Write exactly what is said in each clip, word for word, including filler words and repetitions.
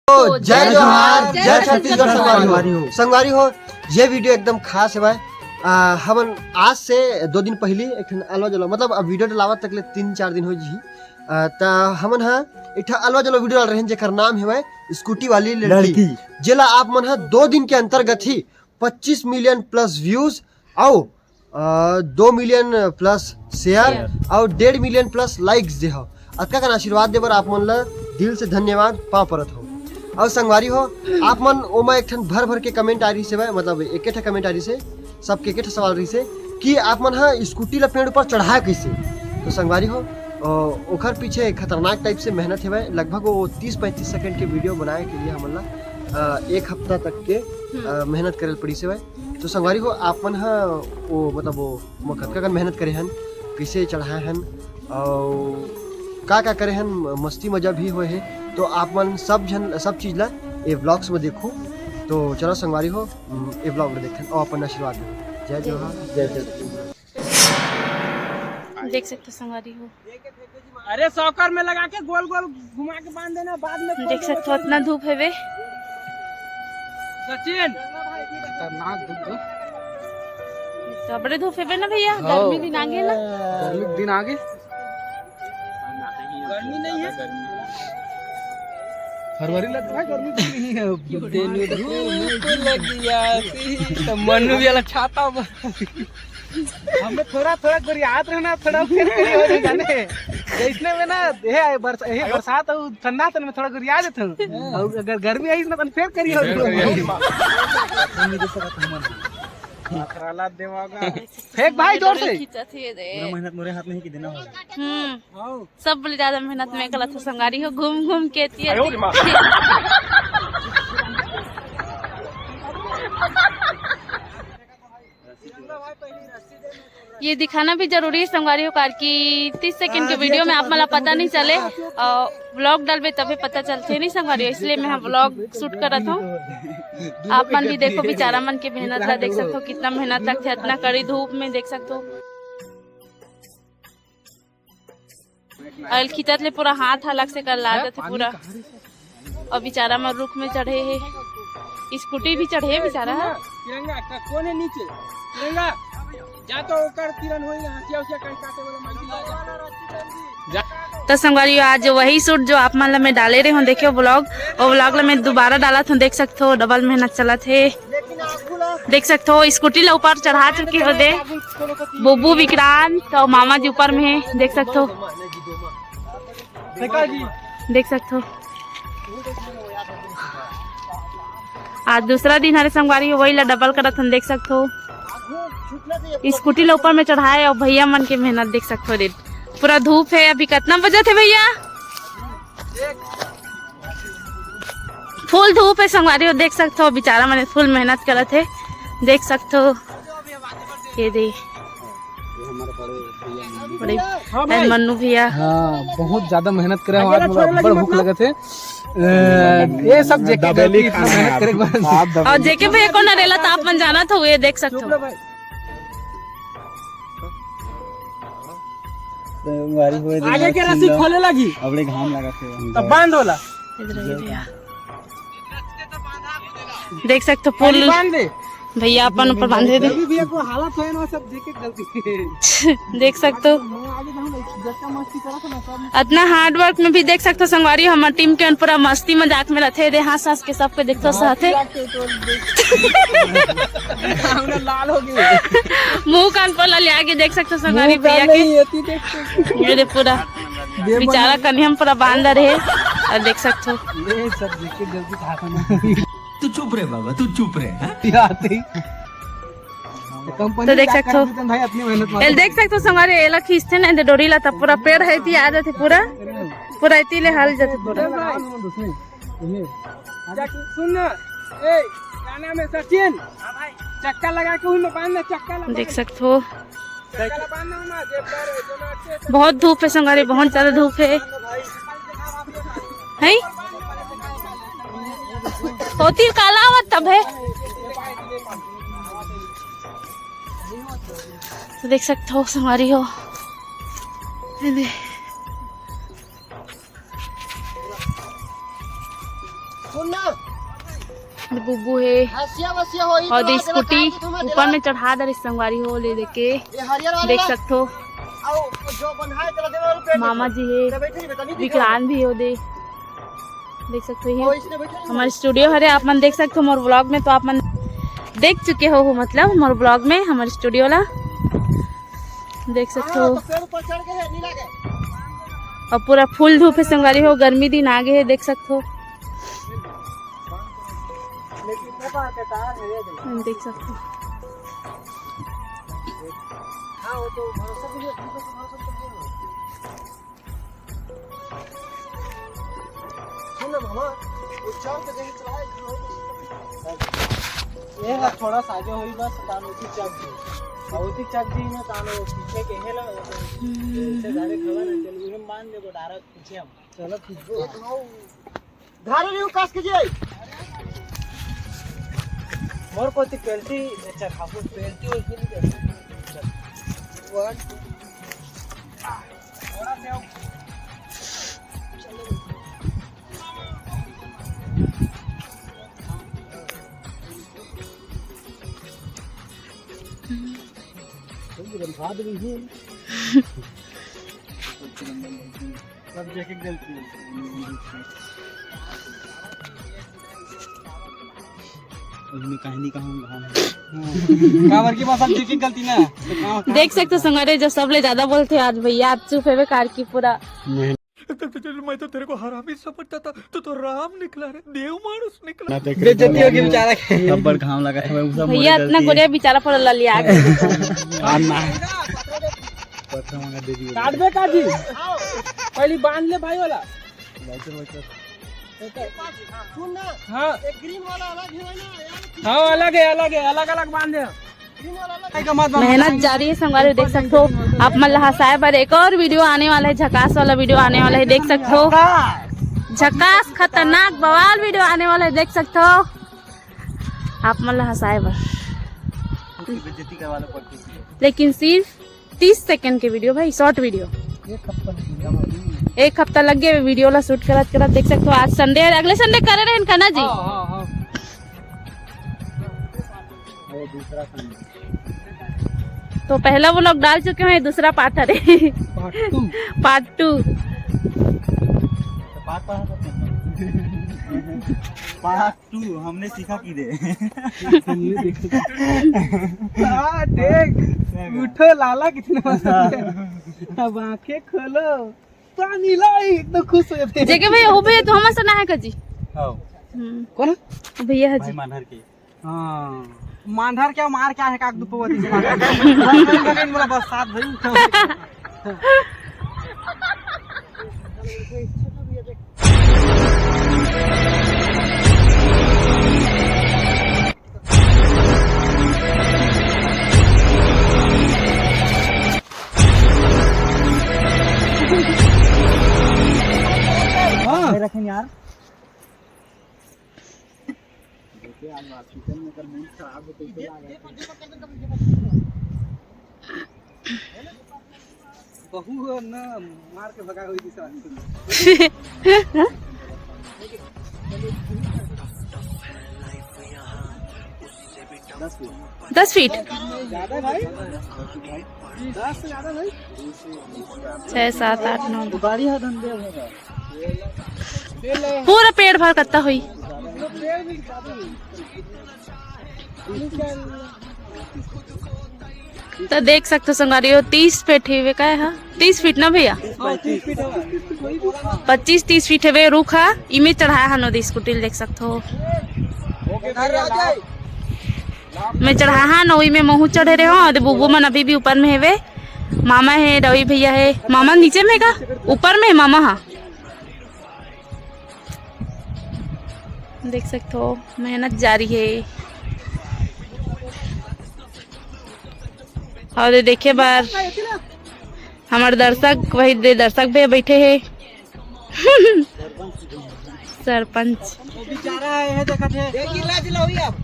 तो जय जोहार, जय छत्तीसगढ़ संगवारी हो। संगवारी हो, ये video एकदम खास हे भाई। आ, हमन आज से दो दिन पहली एक ठन अलवा जलवा, मतलब अब video डालावत तक ले तीन चार दिन हो जी। आ, त हमन ह एक ठन अलवा जलवा video डाले रहेन, जेकर नाम हे भाई स्कूटी वाली लड़की, लड़की। जेला आप मन ह दो दिन के अंतर्गत ही पच्चीस million plus views अउ, अ, दो million plus share share। अउ डेढ़ million plus likes दे हो। अतका कन आशीर्वाद दे बर आप मन ला दिल से धन्यवाद, पाँव परत हो। अउ संगवारी हो, आप मन ओमा एक ठन भर भर के comment आ रहिस हे भाई, मतलब एके ठा comment आ रहिस हे, सबके एके ठा सवाल रहिस हे कि आप मन ह स्कूटी ला पेड़ ऊपर चढ़ाय कइसे। तो संगवारी हो, अ, ओखर पीछे खतरनाक type से मेहनत हे भाई, लगभग वो तीस पैंतीस second के video बनाए के लिए हमन ला, अ, एक हफ्ता तक के, अ, मेहनत करे ल पड़िस हे भाई। तो संगवारी हो, आप मन ह वो, मतलब वो, म-, कतका कन मेहनत करे हन, कइसे चढ़ाए हन, अउ का का करे हन, मस्ती मजा भी होए हे। तो आप मन सब झन, सब चीज ला ए vlogs में देखो। तो चलो संगवारी हो, उम, ए vlog में देखन अउ अपन आशीर्वाद दो। जय जोहार, जय जय। देख सकते संगवारी हो। अरे सॉकर में लगा के गोल गोल घुमा के बांध देना, बाद में खोल देना। देख सकते हो, इतना धूप है बे। सचिन। खतरनाक धूप है। तो बड़े धूप है बे ना भैया, हाँ। गर्मी दिन आगे ना। गर्मी दिन आगे। गर्मी नहीं है। फरवरी लग रहा है, गर्मी भी नहीं है। तेनू धूप लग गया, तो मनु भी वाला छाता बा। हमें थोड़ा थोड़ा गोरियात रहना, थोड़ा फेर करी हो जाए जाने। जैसने में ना, हे बरस-, हे बरसात और ठंडा तन में थोड़ा गोरिया जाते हो। और अगर गर्मी आई ना, तो फेर करी हो जाए। फेंक भाई जोर से। खींचत ही दे। पूरा मेहनत मोरे हाथ में ही कि देना होगा। हम्म। सब ले ज्यादा मेहनत में कलत हो संगवारी हो, घूम घूम के एती एती। ये दिखाना भी जरूरी है संगवारी हो, कार कि तीस सेकंड के video में आप मन ला पता नहीं चले, और vlog डालबे तबे पता चलथे नहीं संगवारी हो, इसलिए मैं vlog shoot करत हूँ। आप मन भी देखो, बेचारा मन के मेहनत ला देख सकथो, कितना मेहनत लगथे इतना कड़ी धूप में, देख सकथो। अउ खींचत ले पूरा हाथ ह अलग से कर ला देथे पूरा। अउ बेचारा मन रुख में चढ़े हे, स्कूटी भी चढ़े हे बेचारा ह। तिरंगा का कौन है नीचे? तिरंगा जा तो ओकर किरण होई, हंसिया उसिया कहीं काटे वाला माइक ला जा। तो संगवारी, आज वही shoot जो आप मन ला मैं डाले रहे हूँ, देखियो vlog, वो vlog ला मैं दोबारा डालत हूँ, देख सकथो, double मेहनत चलत हे। देख सकथो, स्कूटी ला ऊपर चढ़ा चुके हो दे। बुब्बू, विक्रांत अउ मामा जी ऊपर में हे, देख सकथो। देख सकथो। आज दूसरा दिन हरे संगवारी, वही ला double करत हन, देख सकथो। स्कूटी ला ऊपर में चढ़ाए अउ भैया मन के मेहनत देख सकथो रे। पूरा धूप हे, अभी कितना बजत हे भैया? Full धूप हे संगवारी हो, देख सकथो, बेचारा मन full मेहनत करत हे, देख सकथो। ये दे। बड़े, हाँ भाई। मन्नू भैया। हाँ, बहुत ज्यादा मेहनत करे हो, आज मोला बड़ भूख लगत हे। ए, ये सब जेके दाबेली गलती, इतना खाना मेहनत करे के बाद। अउ जेके भैया कोन रेला, त आप मन जानत हो, ये देख सकथो। आगे के रस्सी खोले लगी। अबड़े घाम लागत हे। तब बांध होला। इधर आ भैया। देख सकथो, फूल बांध दे। भैया अपन ऊपर बांधे दे। अभी भैया को हालत है ना, सब देख के गलती। देख सकथो। मैं आगे जाऊँ ना, जब का मस्ती करा था ना, सब अतना hard work में भी देख सकथो संगवारी, हमर team के पूरा मस्ती मजाक में रथे। दे हंस हंस के सबके देखथो सहथे। लाल हो गई। मुंह कान पर ला लिया के देख सकथो संगवारी भैया के। ये दे पूरा बेचारा कन्हैया पूरा बांध रहे अउ देख सकथो। ये सब देख के जल्दी भागना। तू चुप रे बाबा, तू चुप रे, हाँ? तो देख सकथो। एला देख सकथो संगवारी, एला खींचथे ना, एदे डोरी ला, त पूरा पेड़ हे, एती आ जाथे पूरा, पूरा एती ले हल जाथे पूरा। सुन ना, ए, क्या नाम है, सचिन? चक्का लगा के उनमें बांध ना, चक्का लगा। देख सकथो। बहुत धूप हे संगवारी, बहुत ज्यादा धूप हे। हैं? होती काला आवत तब हे। तो देख सकते हो संगवारी हो। ये दे। बुब्बू हे। और दे स्कूटी ऊपर में चढ़ा दे संगवारी हो, ले लेके देख सकथो। मामा जी हे, विक्रांत भी हो दे, देख सकथो। ये हमारे स्टूडियो हरे, आप मन देख सकथो मोर व्लॉग में, तो आप मन देख चुके हो, मतलब मोर व्लॉग में हमारे स्टूडियो ला देख सकथो। और पूरा फुल धूप हे संगवारी हो, गर्मी दिन आ गे हे, देख सकथो। देख सकथो। सुन ना मामा, वो चार के जगह चलाए, ये ना थोड़ा सा आगे होई बस, तानो की चक जी। और की चक जी ना तानो पीछे के है ना, वो तो हम्म। से direct हवा ना चल, उहे मान ले वो direct पीछे हम। चलो ठीक है। धारे रियो कास के जी। मोर कोती पेल्टी, अच्छा खाफू पेल्टी होई कि नहीं? One, two, थोड़ा से आओ। सब एक एक गलती है। उसमें कहानी कहूँ, हाँ। काबर की बात, सब एक एक गलती ना, तो कहाँ, कहाँ देख सकथो संगवारी, जो सबले ज्यादा बोलथे आज भैया, आज चुप हेबे कार की पूरा। मैं तो तेरे को हरामी समझता था, तू तो राम निकला रे, देव मानुष निकला। बेइज्जती होगी बेचारा के। अब्बड़ घाम लगा है, उसा भैया इतना गोरिया बेचारा पड़ल लिया आगे। काटबे का जी? पहली बांध ले भाई वाला। सुन ना, हाँ। एक ग्रीन वाला अलग है ना यार। हाँ, अलग है, अलग है, अलग अलग बांधे हैं। मेहनत जारी है संगवारी, देख सकथो। आप मन ला हंसाए बर एक और वीडियो आने वाला है, झकास वाला वीडियो आने वाला है, देख सकथो। झकास खतरनाक बवाल वीडियो आने वाला है, देख सकथो। आप मन ला हंसाए बर लेकिन सिर्फ तीस सेकंड के वीडियो भाई, शॉर्ट वीडियो। एक हफ्ता लग गया वीडियो ला शूट करत करत, देख सकथो। आज संडे है, अगले संडे करे रहेन का ना जी? हाँ, हाँ, हाँ। तो पहला व्लॉग डाल चुके हैं, दूसरा पार्ट हरे। Part two. Part two. Part two, हमने सीखा कि दे। हाँ, देख, उठो लाला, कितना मस्त है। अब आंखें खोलो, पानी लाई, एकदम खुश हो जाते हैं। जेके भैया, हो भैया, तू हमर से ना है का जी? हाँ। हम्म। कौन है? भैया है जी। भाई मानहर के। हाँ। मांधार क्या मार क्या है काक दुपो वती से मार। बस साथ भाई। हाँ। रखें यार। देखिए, आज हॉस्पिटल में अगर मूड खराब हो तो इसे ला गए। बहू हो ना, मार के भगा हुई थी सर। दस फीट। दस फीट। ज्यादा भाई? दस से ज्यादा भाई? छः, सात, आठ, नौ। गाड़ी है धंधे होगा। पूरा पेट भर कत्ता होई। तो देख सकते हो संगवारी हो, तीस फीट ही वे का है, हाँ? तीस फीट ना भैया? पच्चीस तीस फीट है वे रुख हा, इमे चढ़ाया हा नदी स्कूटी देख सकते हो। मैं चढ़ाहा न, ओही में महू चढ़े रहे हो। अरे बुबू मन अभी भी ऊपर में हेवे। मामा हे, रवि भैया हे। मामा नीचे में हे का? ऊपर में हे मामा हा। देख सकते हो, मेहनत जारी है। और ये देखे बार हमारे दर्शक, वही दे दर्शक भी बैठे हैं। सरपंच। वो बेचारा है, ये देखत है। देखी लाज लो ही अब।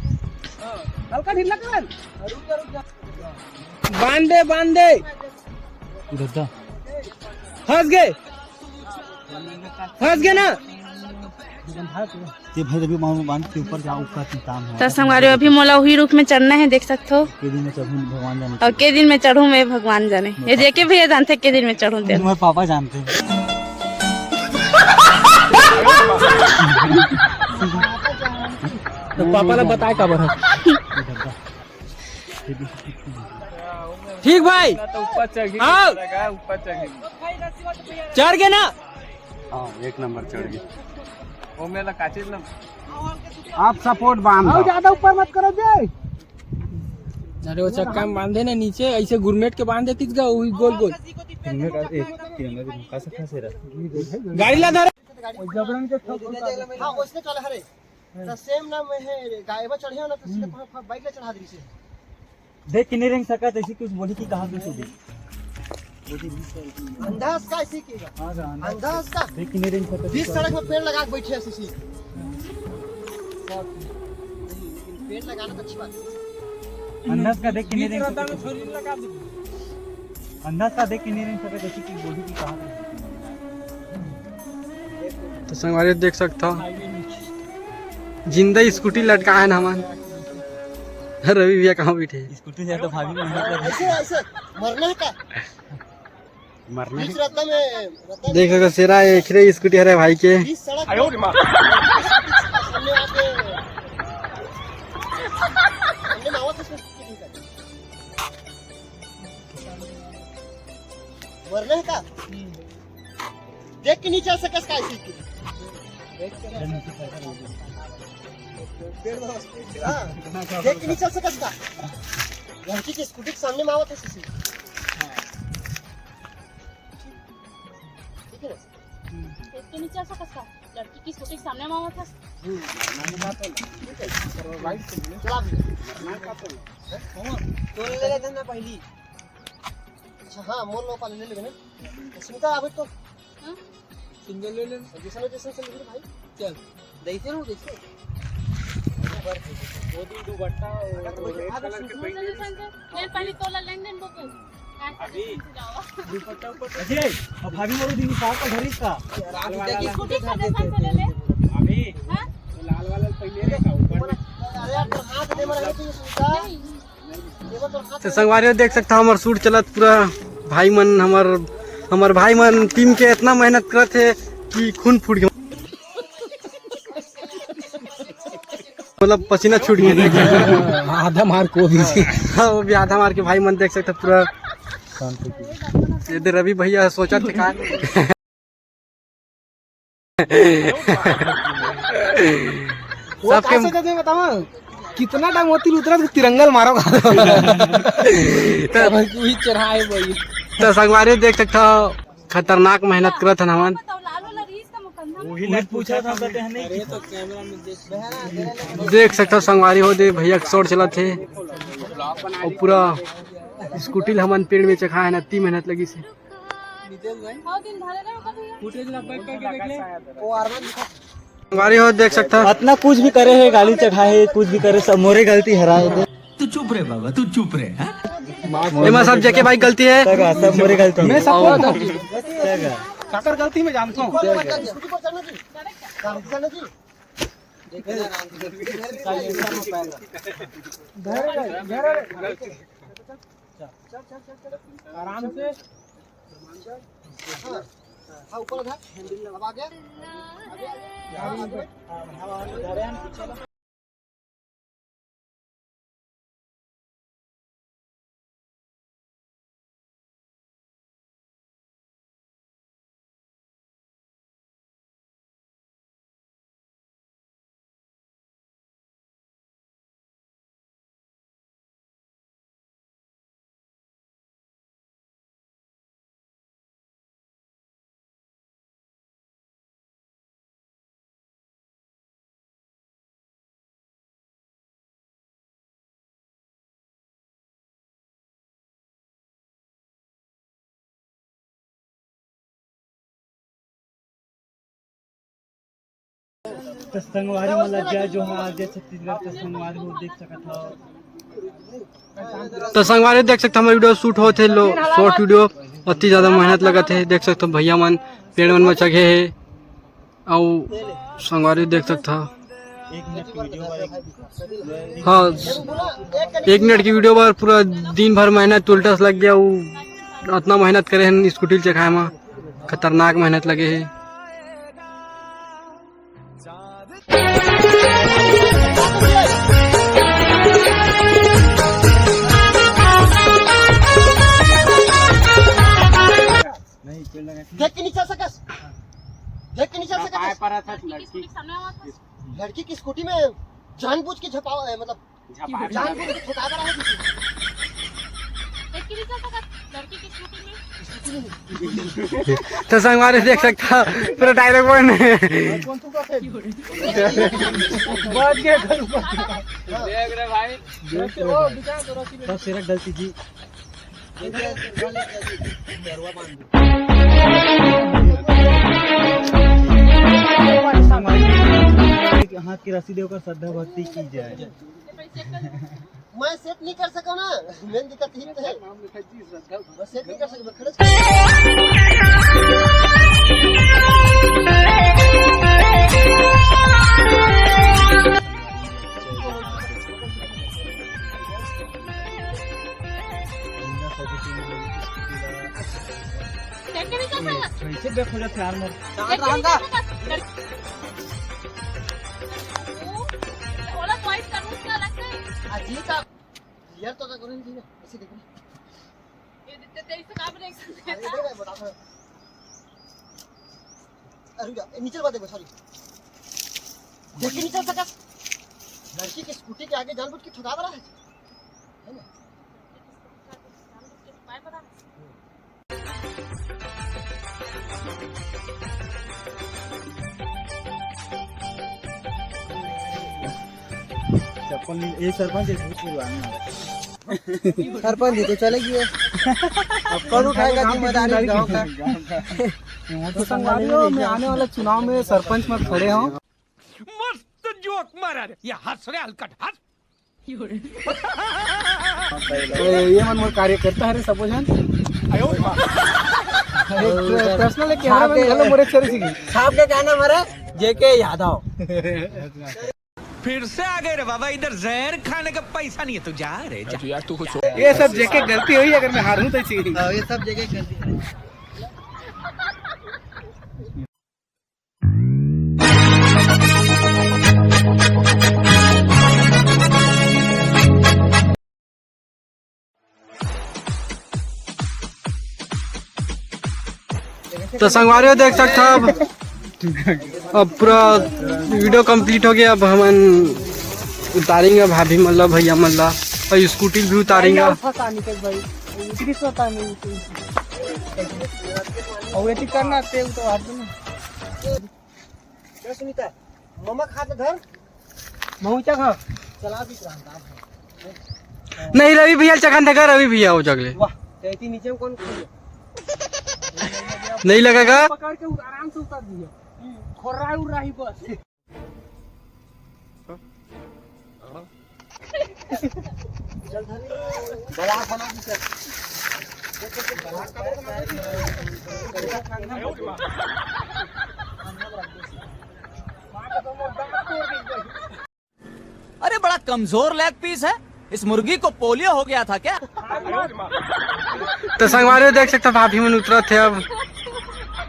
हल्का ढीला कर। बांध दे, बांध दे। गद्दा। फंस गए। फंस गए ना। ते भाई अभी मांग बांध के ऊपर जाओ, ऊपर की काम हो। त संगवारी, अभी मोला उही रुख में चढ़ना हे, देख सकथो। के दिन में चढ़ूं भगवान जाने। अउ के दिन में चढ़ूं मैं भगवान जाने। ये जेके भैया जानथे के दिन में चढ़ूं ते। तुम्हारे पापा जानते हैं। तो पापा ला बताए काबर है? ठीक भाई। तो ऊपर चढ़ गई, हाँ। लगा, ऊपर चढ़ गई। चढ़ गए ना? हाँ, एक नंबर चढ़ गई। वो मेला काचिल ना। आप सपोर्ट बांध आओ, दो। ज्यादा ऊपर मत करो बे। अरे वो चक्का में बांधे ना नीचे, ऐसे गुरमेट के बांध देती गा, वही गोल गोल। गुरमेट, ए, तिरंगा भी खा सकता है सेरा। गाड़ी ला धर। जबरन के ठोक, ठोक। हाँ, उसने चला हरे। त सेम ना मैं हे, गाय बा चढ़े हो ना, त सीधा हम्म। कोई बाइक ले चढ़ा दी से। देख के नहीं रेंग सका, तैसे कुछ बोली कि कहाँ पे सो गई। अंदाज का ऐसे की बा? हाँ, हाँ, अंदाज। अंदाज का? देख के नहीं रेंग सका। बीच सड़क में पेड़ लगा के बैठे हैं सीसी। पेड़ लगाना तो अच्छी बात है। अंदाज का देख के नहीं रेंग सका। अंदाज का देख के नहीं रेंग सका, तैसे कि बोली कि कहाँ पे। तो संगवारी देख सकता हो, जिंदा स्कूटी लटका है ना हमन। रवि भैया कहाँ बैठे हैं? स्कूटी से तो भाभी मेहनत कर रही है। ऐसे, ऐसे मरना है का? मरना है। बीच रास्ता में, रास्ता में देख सकते हो, सेरा एकरे स्कूटी हरे भाई के। बीच सड़क पे सामने आके, सामने में आवत है, उसमें स्कूटी का। मरना है का? देख के नहीं चल सकस का ऐसे? हाँ, देख के नहीं चल सकस का? लड़की की स्कूटी के सामने में आवत है सीसी। ठीक है ना? देख के नहीं चल सकस का? लड़की की स्कूटी के सामने में आवत है। ठीक है। चला भी। तो ले लेते ना पहली। अच्छा, हाँ, मोल लो पाले ले लेबे ना। स्मिता, अभी तो हाँ? सिंगल ले ले। जैसे ना, जैसे चल रही भाई। चल। देखते रहो, देखते। वो दिन दुपट्टा, वो रेड कलर के पहले। चल, चल, चल। मैं पहले तोला लेन देन बबू। अभी? दुपट्टा ऊपर। अजय, अब भाभी मोरू दिन साफ का घर इसका। रात देखी। स्कूटी का जैसा से ले ले। अभी? हाँ? वो लाल वाला पहले रहेगा ऊपर। अरे यार, तो हाथ दे, मर है तो ये स्मिता। नहीं। तो संगवारी हो देख सकता, हमर शूट चलत पूरा। भाई मन हमर, हमर भाई मन टीम के इतना मेहनत करत हे कि खून फूट गया, मतलब पसीना छूट गया। आधा मार को भी। हाँ, वो भी आधा मार के भाई मन देख सकता पूरा। ये दे रवि भैया सोचत हे का। वो सबके कैसे कहते हैं बताओ, कितना टाइम होती उतरा तो तिरंगल मारो। तो वही चढ़ाए वही। तो संगवारी देख सकता हो, खतरनाक मेहनत करत हन हमन। वही लाइट पूछा था, कहते हैं नहीं। अरे तो कैमरा में देख। देख सकता हो संगवारी हो दे भैया के शॉट चलत हे। और पूरा स्कूटी ल हमन पेड़ में चघाए हन, अति मेहनत लगी से। फुटेज ला बैक करके देख ले। संगवारी हो देख सकता। अतना कुछ भी करे हे, गाड़ी चढ़ा हे, कुछ भी करे, सब मोरे गलती हरा हे। तू चुप रे बाबा, तू चुप रे, हाँ? एमा सब जेके भाई गलती हे। सब मोरे गलती हे। मैं सब काकर गलती मैं जानता हूँ। आराम से। हाँ, ऊपर उठा। अब आगे। तो संगवारी मन ला जय जोहार, जय छत्तीसगढ़। तो संगवारी हो देख सकत हव। तो संगवारी देख सकत हव, हमर वीडियो शूट होत हे, लो शॉर्ट वीडियो, अति ज्यादा मेहनत लगत हे। देख सकत हव भैया मन पेड़ मन में चघे हे, अउ संगवारी देख सकत हा। हाँ, एक मिनट की वीडियो बर पूरा दिन भर मेहनत उल्टा से लग गया। वो अतना मेहनत करे हैं स्कूटी ल चघाए मा, खतरनाक मेहनत लगे है। देख के नहीं चल सकस, देख के नहीं चल सकस। लड़की की स्कूटी के सामने आवा था। लड़की की स्कूटी में जानबूझ के झपावा है, मतलब जानबूझ के ठोका रहा है किसी। लड़की नहीं चल सकत, लड़की की स्कूटी में। तो संगवारी देख सकत हा, पूरा डायलॉग बन। बात क्या करूँ? देख रहे भाई। बस तेरा गलती जी। हाथ की रस्सी देकर श्रद्धा भक्ति की जाए। मैं सेट नहीं कर सका ना, मेन दिक्कत यही तो है। मैं सेट नहीं कर सका, मैं खड़े कैसे देखो जब प्यार में। ओला चॉइस करूँ क्या लगता है? अजीब का रियल तो करूँ नहीं, ऐसे देखो। ये दे-, दे-, दे, इससे काम नहीं सकते। अरे, दे, दे, बता दो। अरे, रुक जा, ए, नीचे बात देखो, सॉरी। देख के नहीं चल सका। लड़की की स्कूटी के आगे जानबूझ के ठुका रहा है। है ना? चप्पल नहीं, ये सरपंच है, भूत पुरवाने वाला। सरपंच जी तो चले गए। अब कौन उठाएगा जिम्मेदारी गाँव का? तो संगवारी हो, मैं आने वाला चुनाव में सरपंच में खड़े हूँ। मस्त जोक मारा रे, ये हंस रे हलकट हंस। ए, ये मन मोर कार्यकर्ता हरे सबो झन। एक पर्सनल एक कैमरा मैन घलो मोरे चले सीखी। छाप के कहना मरे जेके यादव। फिर से आ गए रे बाबा, इधर जहर खाने का पैसा नहीं है तो जा रे, जा। ये सब जेके गलती हुई, अगर मैं हारूं तो इसी। हाँ, ये सब जेके गलती है। तो संगवारी हो देख सकत हा, अब, अब पूरा वीडियो कंप्लीट हो गया। अब हमन उतारेंगे भाभी मन ला, भैया मन ला, और स्कूटी भी उतारेंगे। उठा तानी के भाई, इतनी सो तानी। और ये करना ते तो हाथ में। क्या सुनीता, ममा खात धर। महूचा खा। चला भी रहा। नहीं, रवि भैया चखन देखा, रवि भैया हो जगले। वाह, कहती नीचे में कौन खा गया? नहीं लगेगा। पकड़ के आराम से उतार दिया। खोर्रा उड़ रही बस। अरे, बड़ा कमजोर लेग पीस है, इस मुर्गी को पोलियो हो गया था क्या? तो संगवारी देख सकत हा, भाभी मन उतरत हे। अब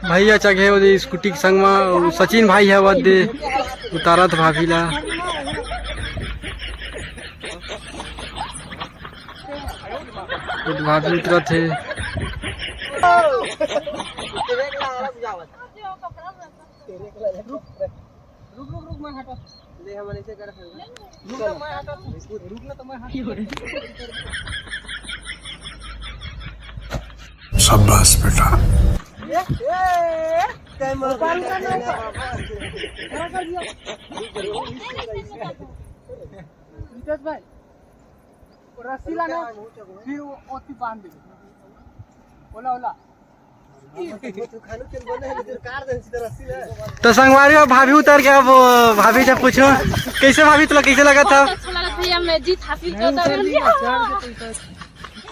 भैया चघे ओदे स्कूटी के संग मा, सचिन भाई हे ओदे उतारत भाभी ला। भाभी उतरत हे। रुक, रुक, रुक, मैं हटा। ले, हम ऐसे कर सकते हैं। रुक ना, मैं हटा। रुक ना, तो मैं हटा। शाबाश बेटा। ए, ए, ए, टाइम हो गया। खड़ा कर दिया। रितेश भाई, रस्सी लाना, फिर वो ओती बांध दे। ओला, ओला। तो संगवारी हो, भाभी उतर के अब भाभी से पूछो, कैसे भाभी, तुला कैसे लगत हे? बहुत अच्छा लगा भैया, मैं जीत हासिल करता हूँ।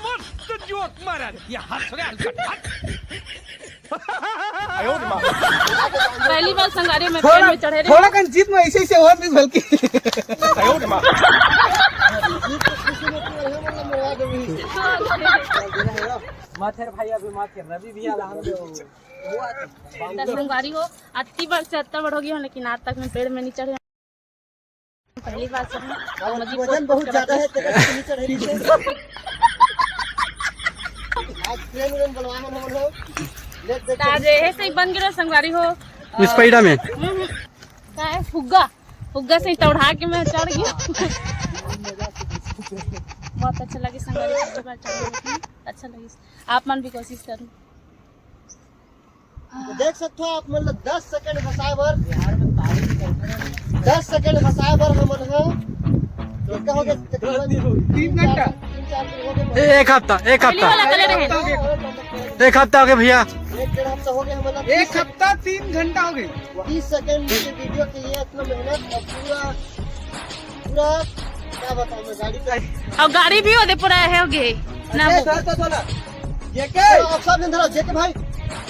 मस्त जोक मारा रे, ये हंस रे हलकट, हंस। पहली बार संगवारी में पेड़ में चढ़े रहे। थोड़ा कन जीत में ऐसे ऐसे और भी बल्कि। मत हेर भाई, अभी मत हेर, रवि भी आला हम लोग। तो संगवारी हो, अत्ती बार से अत्ता बड़ हो गई हो, लेकिन आज तक मैं पेड़ में नहीं चढ़े। पहली बार से हूँ। आज वजन बहुत ज्यादा है, तेरे से नहीं चढ़े नीचे। आज ट्रेन व्रेन बनवा हम लोग। लेट देख। आज ऐसे ही बन गिरो संगवारी हो। स्पाइडरमैन। हम्म, हम्म। का है? फुग्गा, फुग्गा से ही तौड़ा के मैं चढ़ गई। बहुत अच्छा लगे संगवारी, पहली बार चढ़े, लेकिन अच्छा लगे। आप मन भी कोशिश करो। तो देख सकते हो आप, मतलब दस सेकंड फंसाए बर, दस सेकंड फंसाए बर हमन ह, कितना हो गया? तकरीबन तीन घंटा। तीन चार दिन हो गए। ए, एक हफ्ता, एक पहली हफ्ता, वाला कलर है। एक हफ्ता हो गया भैया। एक डेढ़ हफ्ता हो गया, मतलब एक हफ्ता तीन घंटा हो गए। तीस सेकंड के वीडियो के लिए इतना मेहनत और पूरा पूरा क्या बताऊं मैं, गाड़ी का। और गाड़ी भी ओदे पूरा है हो गए ना। अरे, वो। सर, सर, बोला। जेके। चलो, आप सब ने धरो, जेके भाई।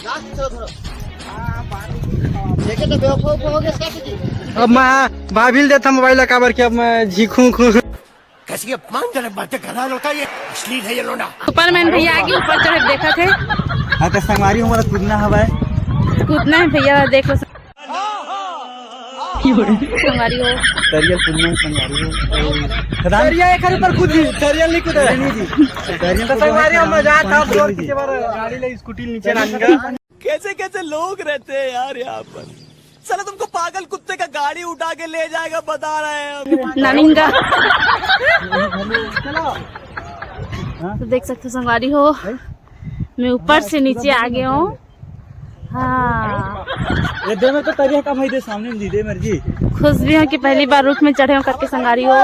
लास्ट चलो, धरो। जेके तो बेवफा उफा हो गया, इसका क्या कीजिए? अब मैं भाभी ले देता मोबाइल, काबर कि अब मैं झीखू खू। कैसी अपमानजनक बातें कर रहा है लड़का, ये अश्लील है ये लोंडा। सुपरमैन भैया आगे ऊपर चढ़ के देखा थे। हाँ, तो संगवारी हमारा कूदना हवा है। कूदना है भैया, देख लो। संगवारी हो। तरियल कुदना है संगवारी हो। खदान। तरिया एक ऊपर कूदी, तरियल नहीं कूदा। नहीं जी। तरियल तो संगवारी हो, मजा आता है, जोर की बार गाड़ी ले, स्कूटी नीचे लाएंगे। कैसे कैसे लोग रहते हैं यार यहाँ पर। साला तुमको पागल कुत्ते का गाड़ी उठा के ले जाएगा, बता रहे हैं हम। नानिंगा। तो देख सकते हो संगवारी हो, मैं ऊपर से नीचे आ गया हूँ। हाँ। ये दे में तो तरिया का भाई दे सामने में दे मर्जी। खुश भी हूँ कि पहली बार रुख में चढ़े हूँ करके संगवारी हो।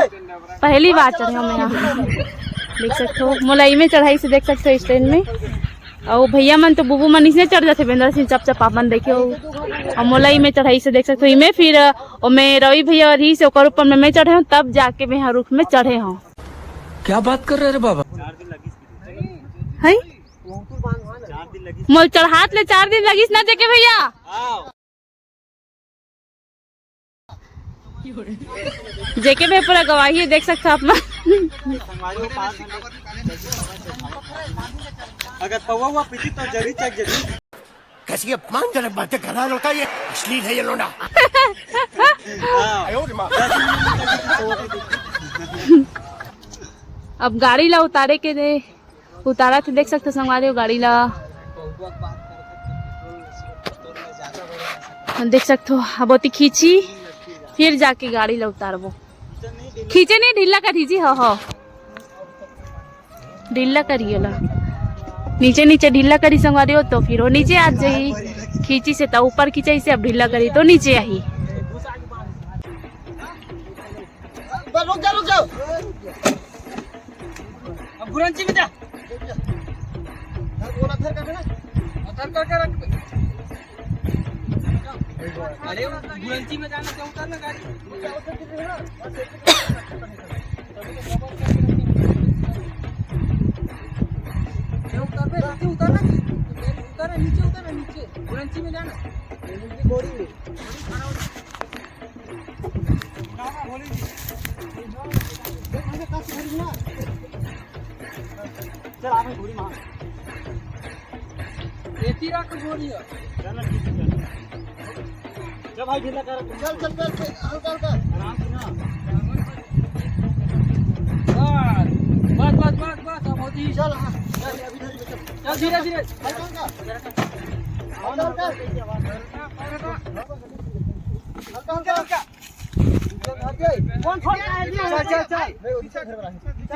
पहली बार चढ़े हूँ मैं यहाँ। देख सकते हो, मोला इमे चढ़ाई से देख सकते हो स्टैंड में। और भैया मन तो बुबू मन इसने चढ़ जाते, बेंदरा सिंह चप चप आप मन देखे हो। और मोला इमे चढ़ाई से देख सकते हो, इमे फिर, अ, ओमे रवि भैया और ही से ओकर ऊपर में मैं चढ़े हूँ, तब जाके मैं यहाँ रुख में चढ़े हूँ। क्या बात कर रहे रे बाबा? है? मोल चढ़ात ले चार दिन लगिस ना जेके भैया। जेके भैया पूरा गवाही है, देख सकते हो आप मन। अगर पौवा हुआ पीती तो जरी चेक जरी। कैसी अपमानजनक बातें कर रहा है लड़का, ये अश्लील है ये लोंडा। अब गाड़ी ला उतारे के दे। उतारा थे, देख सकते हो संगवारी हो गाड़ी ला। देख सकते हो, अब ओती खींची, फिर जाके गाड़ी ला उतारबो। खींचे नहीं, ढीला करी जी, हो, हो। ढीला करी ओला। नीचे, नीचे ढीला करी संगवारी हो, तो फिर वो नीचे आ जाई। खींची से तो ऊपर खींचाई से, अब ढीला करी तो नीचे आई। बस रुक जा, रुक जा। अब गुरंची में जा। धर, बोला, धर करके ना। धर करके रख। अरे, वो गुरंची में जाना, क्या उतरना गाड़ी? क्या उतरना, नीचे उतरना, नीचे उतरना, नीचे उतरना, नीचे। गुरंची में जाना। बोरी में। चल, आ भाई, बोरी मार। एती रख बोरी है। चल, ठीक है, चल। चल भाई, ढीला कर। चल, चल, चल, चल, हल्का, हल्का। आराम से ना। बस, बस, बस, बस, अब होती। चल, हाँ, चल, अभी धीरे, चल। चल, धीरे, धीरे। हल्का, हल्का। हल्का, हल्का। हल्का, हल्का। कौन छोड़ के आया जी? चल, चल, चल। चल,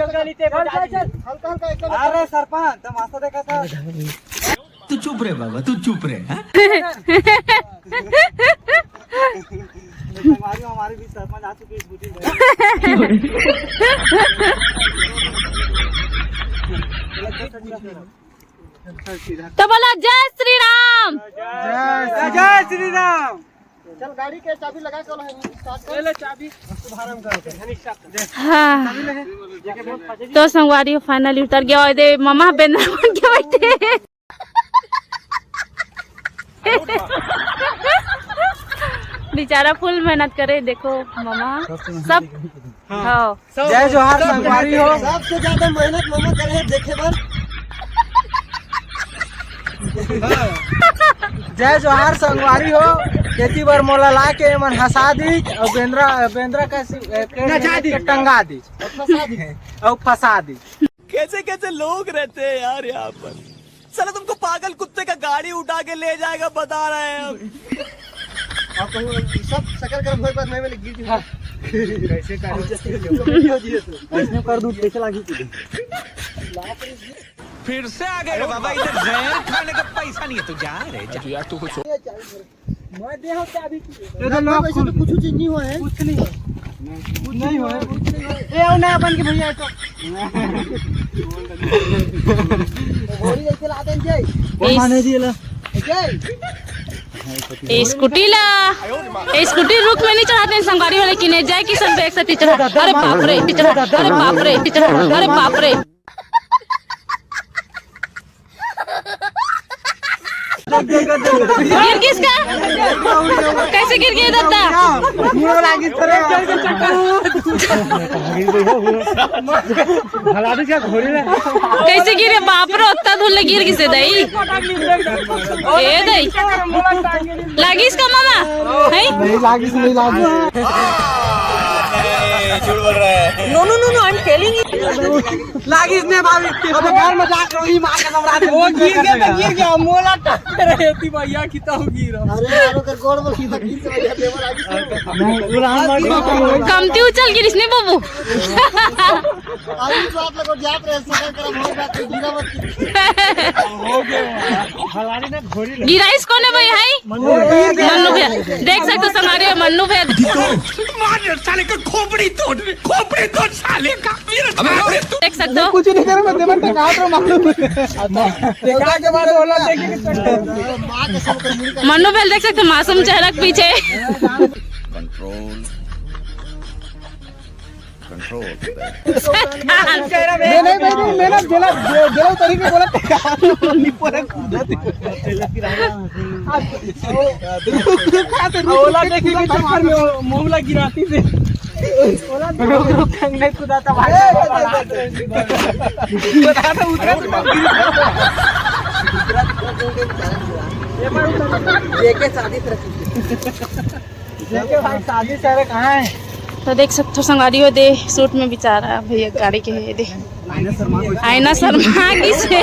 चल, चल। हल्का, हल्का, एकदम। अरे सरपंच, तमाशा देखा था। तू चुप रे बाबा, तू चुप रे, हाँ? हमारी, हमारे बीच सरपंच आ चुके हैं, स्कूटी में। तो बोलो, जय श्री राम। जय, जय श्री राम। चल, गाड़ी के चाबी लगा के वाला है, start कर। ले, ले चाबी। शुभारंभ कर। हाँ। चाबी ले। तो संगवारी फाइनली उतर गया और दे मामा बेंदरा बन के बैठे। बेचारा फुल मेहनत करे, देखो मामा। सब हाँ। जय जोहार संगवारी हो। सबसे ज्यादा मेहनत मामा करे हे देखे बर। जय जोहार संगवारी हो। खेती बर मोला ला के एमन हंसा दी अउ बेंदरा, बेंदरा का सी-, ए, के नचा दी। टंगा दी। फंसा दी। अउ फंसा दी। कैसे कैसे लोग रहते हैं यार यहाँ पर। साला तुमको पागल कुत्ते का गाड़ी उठा के ले जाएगा, बता रहे हैं हम। आप कहूँ, सब सकल करम होए बाद में गिर हाँ। कैसे कर? ऐसने कर दूँ, कैसे लागी तुझे? फिर से आ गए रे बाबा, इधर जहर खाने का पैसा नहीं है, तू जा रे, जा। मैं दे हो चाबी की। इधर ना, वैसे तो कुछ चीज नहीं हुआ है। कुछ नहीं हुआ। कुछ नहीं हुआ है। ए, आओ ना अपन के भैया तो। घोड़ी जैसे ला देंगे। वो माने दिए ला। ए, स्कूटी ला। ए, स्कूटी रुख में नहीं चढ़ाते हैं संगवारी वाले, किने जाए किशन पे एक साथ चढ़ा। अरे बाप रे, चढ़ा। अरे बाप रे, चढ़ा। अरे बाप रे। गिर किसका? कैसे गिर गए दादा? कैसे गिरे बाप रे, उतना धूल ले गिर किसे दई? ए दई। लागिस का मामा? है? नहीं लागिस, नहीं लागिस। झूठ बोल रहा है। No, no, no, no, I'm telling you। लागिस ने भाभी, अब घर में जाके वही मार के नवरा दे। वो गिर गया तो गिर गया, मोला टांग रहे थी भैया, कितना हो गिरा। अरे यार, ओकर गोड़ में लगी तो भैया, देवर लागिस। नहीं, वो राम मार के कमती उछल गिरिस ने बाबू। अरे तो आप लोग जात रहे, सफर कर, हम बात गिरा मत। हो गया। हलारी ने घोड़ी लगी। गिराइस कोने भाई है? मन्नू भैया। देख सकते हो संगवारी हो, मन्नू भैया। मार साले का खोपड़ी तोड़, खोपड़ी तोड़ साले का। देख सकते हो। कुछ नहीं करे, मैं देवर टका तो मालूम। देखा के बाद ओला देखे के चक्कर। मन्नू भैया देख सकते हो, मासूम चेहरा के पीछे। Control, control. नहीं, नहीं, मैं, मैं ना दिला, दिला तरीके बोला, नहीं बोला। ओला देखे के चक्कर में वो मुंह ला गिराती थे। रुक, रुक, नहीं कुदाता भाई। बता दो, उतरा तो। ये के शादी तरफ। देखिए भाई, शादी सारे कहाँ है? तो देख सकते हो संगवारी हो दे, सूट में बेचारा भैया गाड़ी के है दे। आईना शर्मा गिस हे।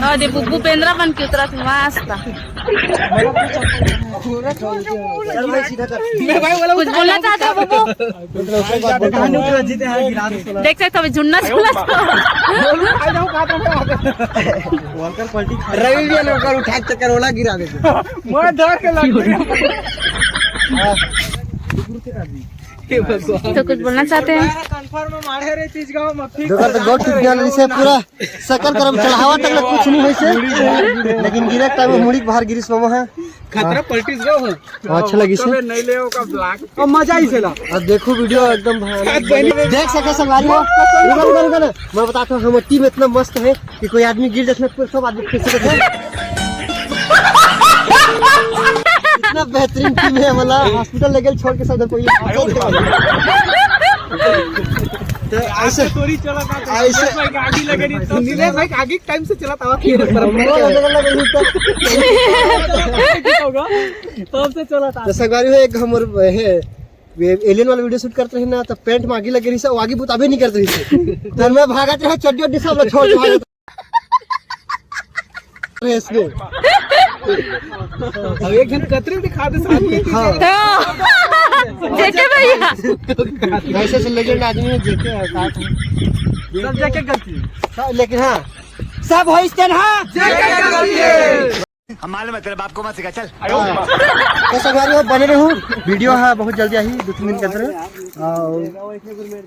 हाँ दे, भूपेंद्रा बन के उतरा था, मस्त। कुछ बोलना चाहते हो बुबू? देख सकते हो, अभी झुन्ना झुला। रवि भी लोग उठा के चक्कर ओला गिरा देते। मैं डर के लग गया। तो कुछ बोलना चाहते हैं? कंफर्म मारे रे चीज गांव में फिक्स। देखो तो गोट टूट गया, इसे पूरा सकल करम चढ़ावा तक ले कुछ नहीं होइसे, लेकिन गिरे टाइम में मुड़ी के बाहर गिरिस मामा है। खतरा पलटिस गो हो। हाँ, अच्छा लगिस हे। तबे नहीं ले ओका ब्लॉक। अब मजा ही चला। अब देखो वीडियो एकदम भयानक। देख सके संगवारी हो। रुको, रुको, रुको ना। मैं बताता हूँ, हमर टीम इतना मस्त है कि कोई आदमी गिर जाता है, सब आदमी खींच सकते हैं। इतना बेहतरीन टीम है, मतलब हॉस्पिटल लेके छोड़ के सब कोई। तो ऐसे चोरी चला था, तो ऐसे नीलेश भाई आगे, नीलेश भाई आगे टाइम से चला था, फिर हमको लगे, लगे नहीं तो। तो हमसे चला था। तो संगवारी हो, एक हमर है, ये एलियन वाला वीडियो शूट करते रहे ना, तो पैंट में आगी लगे रही से, वो आगी बुताबे नहीं करते रही से। तो मैं भागत रहे, चड्डी उड्डी सब लोग छोड़ के भागत रहे इसको। अब एक जन कतरे दिखा दे साथ में। हाँ। जेके भैया। वैसे से लेजेंड आदमी है, जेके है, साथ में। सब जेके गलती है। हाँ, लेकिन हाँ, सब होइस तेन हा। हम मालूम है, तेरे बाप को मत सिखा, चल। तो संगवारी हो, बने रहू, वीडियो हा बहुत जल्दी आही, दो तीन दिन के अंदर। अउ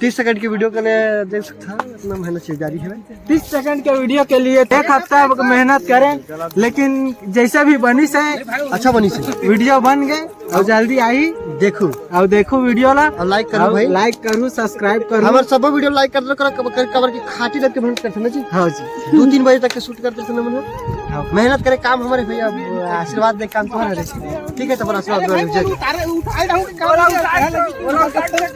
तीस सेकंड के वीडियो के लिए देख सकता है, इतना मेहनत से जारी है। तीस सेकंड के वीडियो के लिए एक हफ्ता मेहनत करें, लेकिन जैसे भी बनिस हे, अच्छा बनिस हे। वीडियो बन गए अउ जल्दी आही। देखू। अउ देखू वीडियो ला। अउ like करू अउ भाई। Like करू, subscribe करू। हमर सबो वीडियो like कर दो, कर, कर, कर, कर के खाटी लग के मेहनत करते ना जी। हाँ जी। दो तीन बजे तक के शूट करते थे ना मन। हाँ। मेहनत करे काम हमारे भैया, आशीर्वाद दे काम तुम्हारा रहे। ठीक है, तो बड़ा आशीर्वाद दो भैया।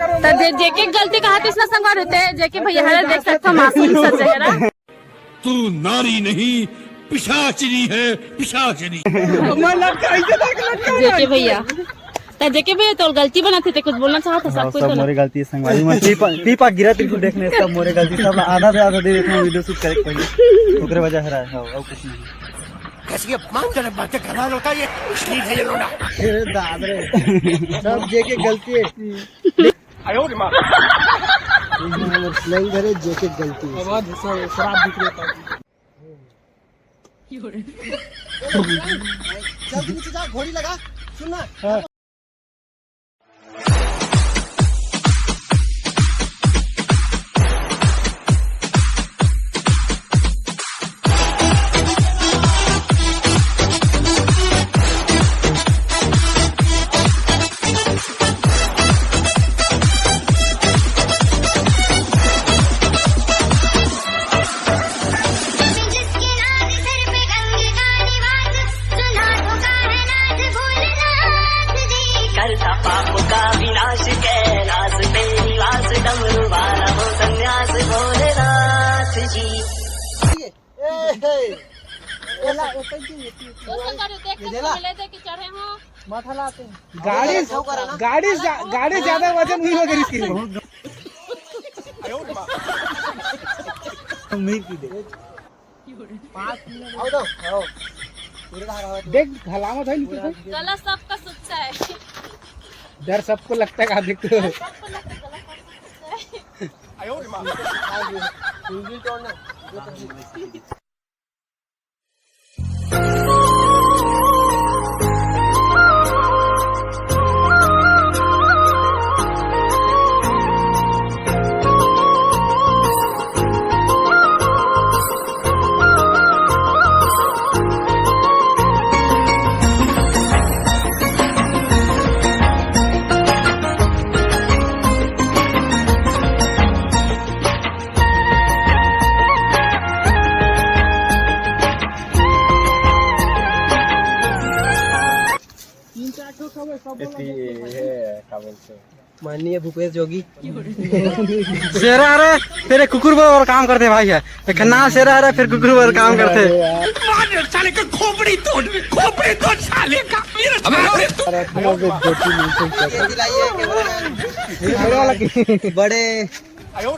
तो जे, जेके गलती कहा तो इसना संगवारी होते हैं, जेके भैया हरे देख सकते हो मासूम सा चेहरा। तू नारी नहीं, पिशाचिनी है, पिशाचिनी। जेके भैया, त जेके भैया तोर गलती बनत हे, ते कुछ बोलना चाहत हे? हाँ, सब कुछ सब तो मोरे गलती हे संगवारी मन। पीपा, पीपा गिरा तेरे को देखने, सब मोरे गलती, सब आधा से आधा दे देता हूँ वीडियो शूट करे पहले। ओकरे वजह हरा है, हाँ, और कुछ नहीं। कैसी अपमानजनक बातें कर रहा है लड़का ये, अश्लील है ये लोना। अरे दाद रे, सब जेके गलती हे। आयो रे माँ। ये हमर स्लैंग करे, जेके गलती हे। आवाज से शराब बिक रहा था। जल्दी नीचे जा, घोड़ी लगा, सुन ना। हाँ। करता पाप का विनाश कैलाश पे निवास, डमरू वाला हो संन्यास भोलेनाथ जी। ए, हे। वो संग करे देख के ये देला। मिले दे कि चढ़े हो। माथा लाते हैं। गाड़ी, गाड़ी जा-, गाड़ी ज्यादा वजन नहीं होगा इसकी। नहीं की दे। पाँच मिनट। आओ तो, आओ। पूरे का हवा देख, हलामत है नहीं तुझे? गला सबका सूखता है। डर सबको लगता है, कहा देख तो। डर सबको लगता है, गला सबका सूखता है। आयो रे माँ। उंगली तोड़ना। एती हे, का बोलते हैं? माननीय भूपेश जोगी। शेरा हरे, तेरे कुकुर बरोबर काम करथे भाई हे। एक ना शेरा हरे, फिर कुकुर बरोबर काम करथे। मार साले का खोपड़ी तोड़, खोपड़ी तोड़ साले का। मेरा साले तू। बड़े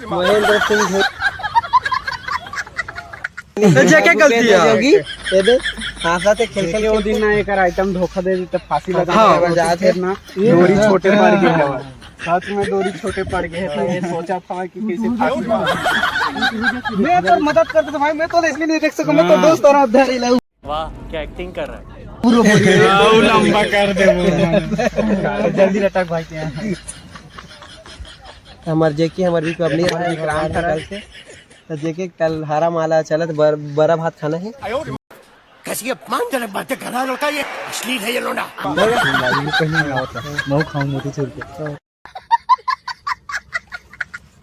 महेंद्र सिंह तो जेके गलती हे। जोगी, ये दे, हाँसा ते खेल खेल के वो दिन ना एकर आइटम धोखा दे दे तो फांसी लगा हाँ। देगा, जा थे। ना। डोरी छोटे पड़ गए हे। सच में डोरी छोटे पड़ गए हे, तो ये सोचा था कि कैसे फांसी लगा। मैं तो मदद करते तो भाई, मैं तो इसलिए नहीं देख सकूं, मैं तो हाँ। दोस्त और उधारी लाऊं। वाह, क्या एक्टिंग कर रहा है। पूरा बोलिए। हाँ, वो लंबा कर दे वो। जल्दी लटक भाई के यहाँ। हमार जेके, हमार भी पब्लिक, हमार विक्रांत हमार कल से। तो जेके कल हरा माला चलत बर-, बरा भात खाना हे। कैसी अपमानजनक बातें कर रहा है लड़का ये, अश्लील है ये लोंडा। मैं खाऊं मोतीचूर के।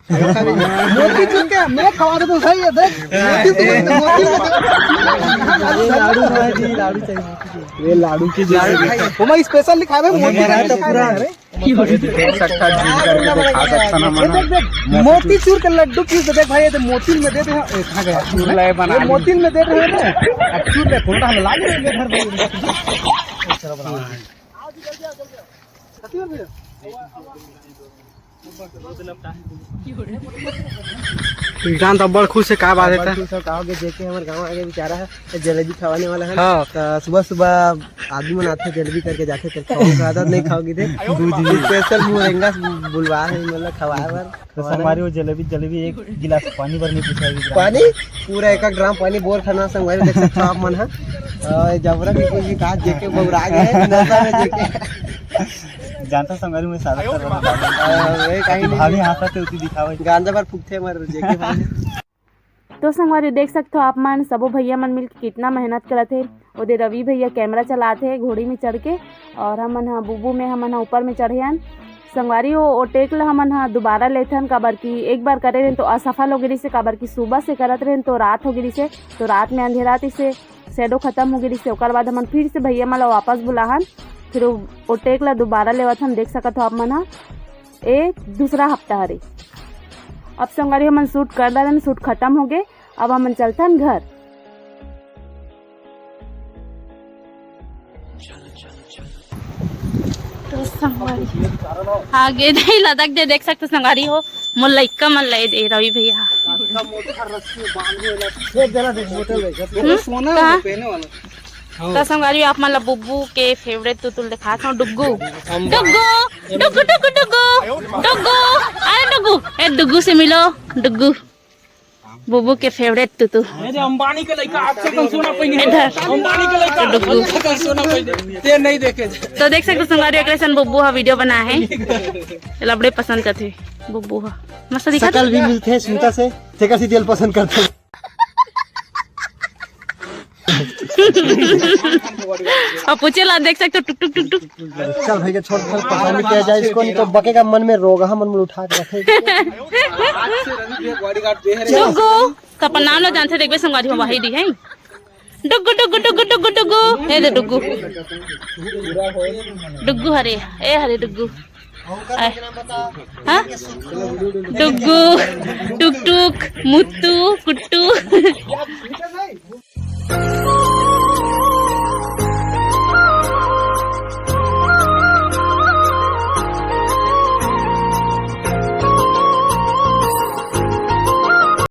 मोतीचूर के मैं खवा देता हूँ, सही है, देख। मोतीचूर, मोतीचूर। ये लाडू खाए जी, लाडू चाहिए। ये लाडू की लाडू खाए। वो मैं स्पेशल लिखा है, मोतीचूर तो पूरा है। देख सकता है, झील करके दिखा सकता ना, ये मना। देख, देख, मोतीचूर के लड्डू पीस दे, देख भाई, ये तो मोती में दे दे। ए, कहाँ गया? चूर लाए बना ये ली। मोती में दे रहे हैं ना। अब चूर ले, थोड़ा हम ला लेंगे घर में। चलो, बना। जान तो बड़ खुश है, का बात है बड़ ता? खुश है, का हो गया, जेके हमर गाँव आगे बेचारा है, तो जलेबी खवाने वाला है। हाँ। तो सुबह सुबह आदमी मन आथे, जलेबी करके जाथे, तो खाओ, आदत नहीं खाओगी थे। दूध भी। स्पेशल मुरंगा बुलवा है, मतलब, खवाए बर। तो संगवारी वो जलेबी, जलेबी एक गिलास पानी भर नहीं पूछा है। पानी पूरा एक एक ड्राम पानी बोर खाना संगवारी, देख सकते हो आप मन ह। और जबरा भी कुछ भी कहा, जेके बौरा गए, नशा में जेके। जानता संगवारी, मैं सारा कर रहा था। अरे, कहीं नहीं। भाभी हंसत हे, उती दिखावे। गांजा बार फूकथे हमर जेके भाभी। तो संगवारी, देख सकथो आप मन, सबो भैया मन मिलके कितना मेहनत करत हे। ओदे रवि भैया कैमरा चलात हे घोड़ी में चढ़ के, और हमन ह बुबू में, हमन ह ऊपर में चढ़े हन। संगवारी, ओ, ओ टेक ल हमन ह दोबारा लेथन, काबर कि एक बार करे रहेन तो असफल हो गे रिहिसे, काबर कि सुबह से करत रहेन तो रात हो गे रिहिसे, तो रात में अंधेरात इसे shadow खत्म हो गे रिहिसे। ओकर बाद हमन फिर से भैया मन ला वापस बुलाहन, फिर ओ, ओ टेक ला दोबारा लेवत हन। देख सकत हो आप मन ह, ए दूसरा हफ्ता हरे। अब संगवारी, हमन shoot कर डारेन, shoot खत्म हो गे, अब हमन चलथन घर। तो संगवारी, आगे दे लदक दे, देख सकते संगवारी हो, मोर लइका मन ले दे रवि भैया। एक जना देख, बोतल देख। हम्म? सोना कहाँ? पहने वाला। तो संगवारी, आप मन ला बुब्बू के favourite तुतुल दिखात हूँ, डुग्गू। डुग्गू, डुग्गू, डुग्गू, डुग्गू, डुग्गू, अरे डुग्गू, ए डुग्गू से मिलो, डुग्गू। बुबू के favourite तुतु। अरे अंबानी के लइका, आज से कौन सोना पहने? इधर। अंबानी के लइका, डुग्गू। आज से कौन सोना पहने? ते नहीं देखे। तो देख सकते संगवारी, एकरे सन बुब्बू हा video बना है। लबड़े पसंद करथे बुब्बू हा। मस्त दिखत। शकल भी मिलथे सुनता से, तेकर से तेल पसंद करथे। अब पूछे ला देख सकते, टुक टुक टुक टुक। चल भैया, छोड़, फिर पसंद किया जाए इसको, नहीं तो बकेगा मन में रोग, हम मन में उठा के रखेगा। डुग्गू, तो अपन नाम ला जानथे, देखबे संगवारी हो, वही दी है। डुग्गू, डुग्गू, डुग्गू, डुग्गू, डुग्गू। ए दे डुग्गू। डुग्गू हरे, ए हरे डुग्गू। आ, हाँ? डुग्गू, टुक टुक, मुत्तू, कुट्टू।